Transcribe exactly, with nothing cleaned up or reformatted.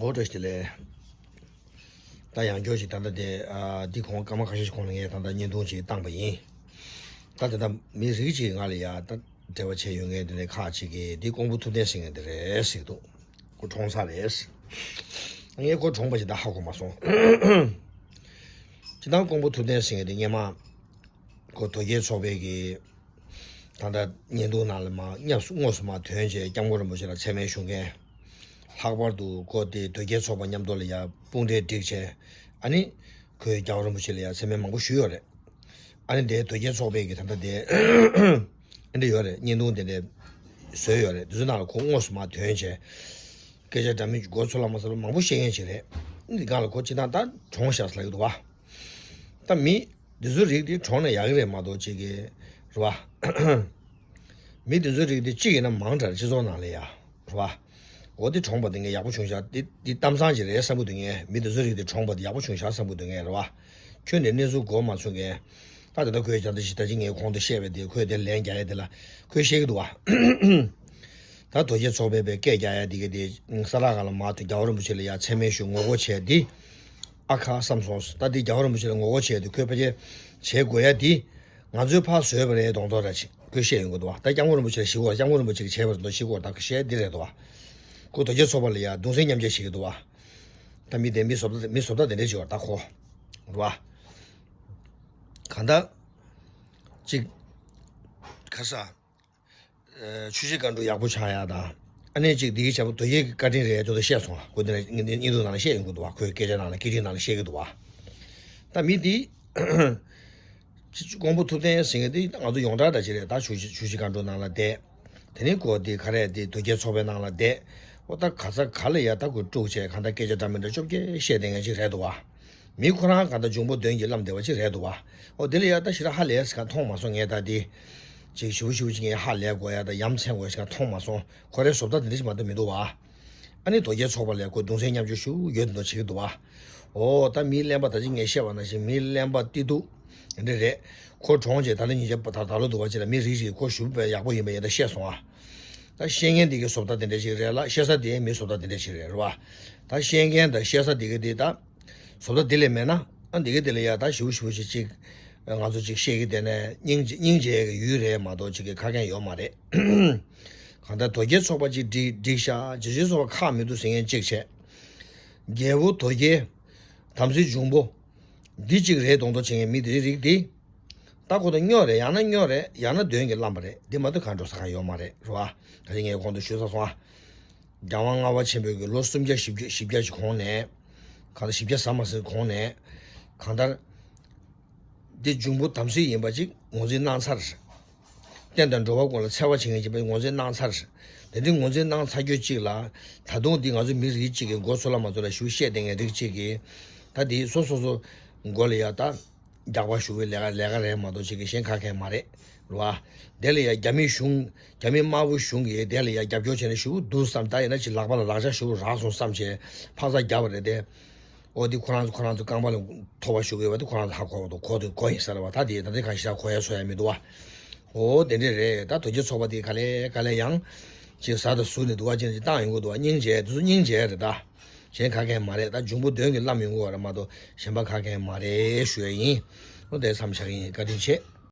འོ་བཀྲ་ཤིས་བདེ་ལེགས། ད་ཡང་བསྐྱར་ཅིག་ད་ལྟ་དེ་ཨ་འདི་གོང་སྐར་མ་ཁ་ཤས་ཤིག་གོང་ལ་ངས་ད་ལྟ་བརྙན་ཐུང་ཅིག་བཏང་པ་ཡིན། ད་དེ་ད་མི་རིགས་ཅིག་ང་ལ་ཡ་ད་འབྲེལ་བ་བྱས་ཡོད་མཁན་དེ་འདྲ་ཁག་ཅིག་གིས་འདི་ཀོང་པོ་ཐུབ་བསྟན་ཟེར་མཁན་དེ་རེད་ཟེར་གྱི་འདུག་ཁོ་གྲོངས་ཚར་རེད་ཟེར། ངས་ཁོ་གྲོངས་པ་ཞིག་ད་ཧ་གོ་མ་སོང་། སྤྱིར་བཏང་ཀོང་པོ་ཐུབ་བསྟན་ཟེར་མཁན་དེ་སྔོན་མ་ཁོ་དོལ་རྒྱལ་ཚོགས་པའི་གི་ད་ལྟ་བརྙན་ཐུང་ནང་ལ་མར་དངོས་སུ་དངོས་སུ་མར་ཐོན་བྱས་སྐྱབས་མགོན་རིན་པོ་ཆེ་ལ་མཚན་སྨད་ཞུ་མཁན། ལྷག་པར་དུ་ཁོ་དེ་དོལ་རྒྱལ་ཚོགས་པ་མཉམ་དུ་ལ་ཡ་དཔུང་སྦྲེལ་བསྒྲིགས་བྱས། ཨ་ནི་ཁོས་རྒྱལ་བ་རིན་པོ་ཆེ་ལ་ཡ་མཚན་སྨད་མང་པོ་ཞུས་ཡོད་རེད། ཨ་ནི་དེ་དོལ་རྒྱལ་ཚོགས་པའི་གི་ད་ལྟ་དེ་ཨ་འདྲ་ཡོད་རེད། བརྙན་ཐུང་དེ་འདྲ་བཟོས་ཡོད་རེད། དེ་ཚོའི་ནང་ལ་ཁོ་དངོས་སུ་མར་ཐོན་བྱས་སྐད་ཆ་འདྲ་མིན་མགོ་ཚོས་ལ་མ་ཚོས་ལ་མང་པོ་བཤད་མཁན་ཅིག་རེད། འདི་སྒང་ལ་ཁོ་སྤྱིར་བཏང་ད་གྲོངས་ཤག་ཟེར་ལབ་ཀྱི་འདུག་བ། ད་མི་འདི་ཚོའི་རིགས་དེ་གྲོངས་ན་ཡག་གི་རེད་མ་གཏོགས་ཅིག་གི་རེད་བ། མི་འདི་ཚོའི་རིགས་དེ་གཅིག་ཡིན་ན་མང་དྲགས་སྤྱི་ཚོགས་ནང་ལ་ཡ་རེད་བ། འོ་དེ་གྲོངས་པ་དེ་ངས་ཡག་པོ་བྱུང་ཤག་དེ་དེ་གཏམ་བཟང་ཅིག་རེད་བསམ་གི་འདུག་ངས། མི་འདི་ཚོའི་རིགས་དེ་གྲོངས་པ་དེ་ཡག་པོ་བྱུང་ཤག་བསམ་གི་འདུག་ངས་རེད་བ། ཁྱོན་ནས་གནས་ཚུལ་མགོ་མ་ཚོས་མཁན། ད་དེ་འདྲ་ཁོས་ཀྱང་ད་ཅི་ད་ཅི་ངས་གོང་དུ་བཤད་པའི་དེ་ཁོས་དེ་ལན་རྒྱག་ཡས་དེ་ལ་ཁོས་བཤད་གི་འདུག་བ། ད་དོལ་རྒྱལ་ཚོགས་པའི་པའི་སྐད་རྒྱག་ཡ་དེ་གི་དེ་ས་ལ་ག་ལ་མ་ཐུག་རྒྱལ་བ་རིན་པོ་ཆེ་ལ་ཡ་མཚན་སྨད་ཞུ་ངོ་རྒོལ་བྱས་དེ། ཨ་ཁ་བསམ་སོང་། ད་དེ་རྒྱལ་བ་རིན་པོ་ཆེ་ལ་ངོ་རྒོལ་བྱས་དེ་ཁོས་ཕལ་ཆེར་བྱེད་དགོས་ཡ་དེ། ང་ཚོས་ཕར་བཟོས་པ་རེད་མདོག་མདོག་ར་ཅིག་ཁོས་བཤད་ཡོང་གི་འདུག་བ། ད་སྐྱབས་མགོན་རིན་པོ་ཆེ་ལ་ཞུ་དགོས། སྐྱབས་མགོན་རིན་པོ་ཆེ་གིས་བྱས་པ་མདོག་ཞུ་དགོས། ད་ཁོས་བཤད་འདི་རེད་འདུག་བ། ཁོ་དོལ་རྒྱལ་ཚོགས་པ་ལ་ཡ་གདུང་སེམས་མཉམ་སྐྱེད་བྱེད་ཀྱི་འདུག་བ། ད་མི་དེ་མི་བཟོ་ལྟ་མི་བཟོ་ལྟ་དེ་འདྲས་བྱེད་བ་ད་ཁོ་རེད་བ། གང་ལྟར་ཅིག་ཁ་ས། ཆུ་བཞི་སྒང་དྲུག་ཡག་པོ་ཆགས་ཡག་དང་། ཨ་ནི་གཅིག་འདི་གི་བྱ་བ་དོལ་རྒྱལ་གྱི་བཀའ་དྲིན་རེད་ཅོ་ད་བཤད་སོང་བ། ཁོ་འདི་ན་བརྙན་ཐུང་ནང་ལ་བཤད་ཡོང་གི་འདུག་བ། ཁོའི་སྐད་ཆ་ནང་ལ་སྐད་འཕྲིན་ནང་ལ་བཤད་ཀྱི་འདུག་བ། ད་མི་འདི་ཀོང་པོ་ཐུབ་བསྟན་ཟེར་མཁན་འདི་ང་ཚོ་ཡོངས་གྲགས་འདྲ་ཅིག་རེད། ད་ཆུ་བཞི་ཆུ་བཞི་སྒང་དྲུག་ནང་ལ་བསྡད། དེ་ནས་ཁོ་འདི་ག་རེ་འདི་དོལ་རྒྱལ་ཚོགས་པའི་ནང་ལ་བསྡད། ཨོ་ད་ག་ས་ག་ལ་ཡ་ད་ཁོ་དཀྲུགས་བྱས་གང་ལྟར་སྐད་ཆ་འདྲ་མི་འདྲ་ཅོབ་ཀྱེ་བཤད་བསྡད་མཁན་ཅིག་རེད་འདུག་བ། མི་ཁོ་རང་གང་ལྟར་འབྱུང་པོ་གདོན་གྱིས་བརླམས་བསྡད་པ་ཅིག་རེད་འདུག་བ། ཨོ་དེ་ལ་ཡ་ད་ཞེ་དྲག་ཧ་ལས་ཟེར་ག་མཐོང་མ་སོང་ངས། ད་དེ་ཅིག་ཞིབ་པོ་ཞིབ་པོ་ཅིག་ངས་ཧ་ལས་དགོས་ཡ་ད་ཡ་མཚན་དགོས་ཟེར་ག་མཐོང་མ་སོང་། ཁོ་རའི་བཟོ་ལྟ་དེ་འདྲ་ཞིག་མ་གཏོགས་མི་འདུག་བ། ཨ་ནི་དོལ་རྒྱལ་ཚོགས་པ་ལ་ཁོ་གདུང་སེམས་མཉམ་སྐྱེད་ཞུ་ཡོད་འདུག་བྱེད་ཀྱི་འདུག་བ། ཨོ་ད་མི་གླེན་པ་ད་ཅི་ངས་བཤད་པ་ནང་བཞིན་མི་གླེན་པ་ཏི་ཏུ་དེ་འདྲ་རེད། ཁོ་གྲོངས་རྗེས་ད་ལོ་ཉིས་བརྒྱ་ད་ད་ལོ་འདུག་བ་ཅིག་ལ་མི་རིགས་ཤིག་ཁོ་ཞུ་བས་ཡག་པོ་ཡིན་པ་ཡིན་ད་བཤད་སོང་ཨ། ད་བཤད་མཁན་འདི་གི་བཟོ་ལྟ་དེ་འདྲ་ཞིག་རེད་ལ། བཤད་ས་དེ་མི་བཟོ་ལྟ་དེ་འདྲ་ཞིག་རེད་རེད་བ། ད་བཤད་མཁན་དང་བཤད་ས་དེ་གི་དེ་ད་བཟོ་ལྟ་དེ་ལས་མེད་ན་ཨ་འདི་གི་དེ་ལ་ཡ་ད་ཞུ་ཞུ་ཞིག་ཅིག་ང་ཚོ་ཅིག་བཤད་གི་དེ་ནས་སྙིང་རྗེ་སྙིང་རྗེ་གི་ཡུལ་རེད་མ་གཏོགས་ཅིག་གི་ཁ་མཁན་ཡོད་མ་རེད། གང་ལྟར་དོལ་རྒྱལ་ཚོགས་པ་ཅིག་བསྒྲིགས་བསྒྲིགས་ཤག་རྗེ་བཙུན་ཚོགས་པ་ཁག་མི་འདུག་ཟེར་མཁན་གཅིག་བྱས། རྒྱལ་པོ་དོལ་རྒྱལ། དམ་སྲི་འབྱུང་པོ། འདི་གཅིག་རེད་མདོག་མདོག་བྱེད་མཁན་མི་དེའི་རིགས་དེ། ད་ཁོ་ད་སྨྱོ་རེད། ཡང་ན་སྨྱོ་རེད། ཡང་ན་གདོན་གྱིས་བརླམས་པ་རེད། འདི་མ་གཏོགས་གང་འགྲོ་ས་གང་ཡོད་མ་རེད་རེད་བ། ད་ཅི་ངས་གོང་དུ་ཞུས་ཚར་སོང་ཨ། རྒྱལ་དབང་ལྔ་པ་ཆེན་པོའི་གི་ལོ་སུམ་བརྒྱ་བཞི་བརྒྱ་བཞི་བརྒྱ་ཞིག་གོང་ནས། གང་ལྟར་བཞི་བརྒྱ་ཟ་མ་ཟིན་གོང་ནས། གང་ལྟར། འདི་འབྱུང་པོ་དམ་སྲི་ཡིན་པ་ཅིག་ངོས་འཛིན་གནང་ཚར། བསྟན་དང་འགྲོ་བ་ཀུན་ལ་འཚེ་བ་བྱེད་མཁན་ཡིན་པ་ངོས་འཛིན་གནང་ཚར། དེ་འདྲའི་ངོས་འཛིན་གནང་ཚར་རྒྱུ་གཅིག་ལ། ད་དུང་འདི་ང་ཚོ་མི་རིགས་གཅིག་གི་མགོ་ཚོས་ལ་མ་ཚོས་ལ་ཞུ་བཤད་བསྡད་མཁན་རིགས་གཅིག་གིས། ད་འདི་སོ་སོ་སོ་མགོ་ལ་ཡ་ད་རྒྱག་པ་ཞུ་བའི་ལས་ཀ་ལས་ཀ་རེད་མ་གཏོགས་གཅིག་གི་གཞན་ཁ་མཁན་མ་རེད། རེད་བ། དེ་ལ་ཡ་རྒྱ་མི་གཞུང་རྒྱ་མི་དམར་པོ་གཞུང་གིས་དེ་ལ་ཡ་རྒྱབ་སྐྱོར་བྱས་ནས་ཞུ་འདུག་བསམ། ད་ཡིན་ན་ཅིག་ལག་པ་ལ་ལག་ཆ་ཞུ་རག་སོང་བསམ་བྱས་འཕག་འཚག་བརྒྱབ་པ་རེད་དེ། ཨོ་འདི་ཁོ་རང་ཚོ་ཁོ་རང་ཚོ་རྐང་པ་ལ་ཐོ་བ་ཞུ་གི་ཡོད་པ་དེ་ཁོ་རང་ཚོ་ཧ་གོ་བ་དང་གོ་དེ་གོ་ཡིན་ས་རེད་བ། ད་དེ་ད་ལྟའི་གང་ཞིག་གོ་ཡ་སོ་ཡ་མི་འདུག་བ། ཨོ་དེ་འདྲས་རེད། ད་དོལ་རྒྱལ་ཚོགས་པ་དེ་ག་ལེ་ག་ལེ་ཡང་ཅིག་ཟ་དང་ཟུར་ནས་འདུག་བ་ཅན་ཅིག་བཏང་ཡོང་གི་འདུག་བ། སྙིང་རྗེ་དེ་ཚོ་སྙིང་རྗེ་རེད་ད། གཞན་ཁ་མཁན་མ་རེད། ད་འབྱུང་པོ་གདོན་གྱིས་བརླམས་ཡོང་གི་བ་རེད་མ་གཏོགས་གཞན་པ་ཁ་མཁན་མ་རེད་ཞུ་ཡ་ཡིན། ཨོ་དེ་མཚམས་བཞག་གི་ཡིན། བཀའ་དྲིན་ཆེ།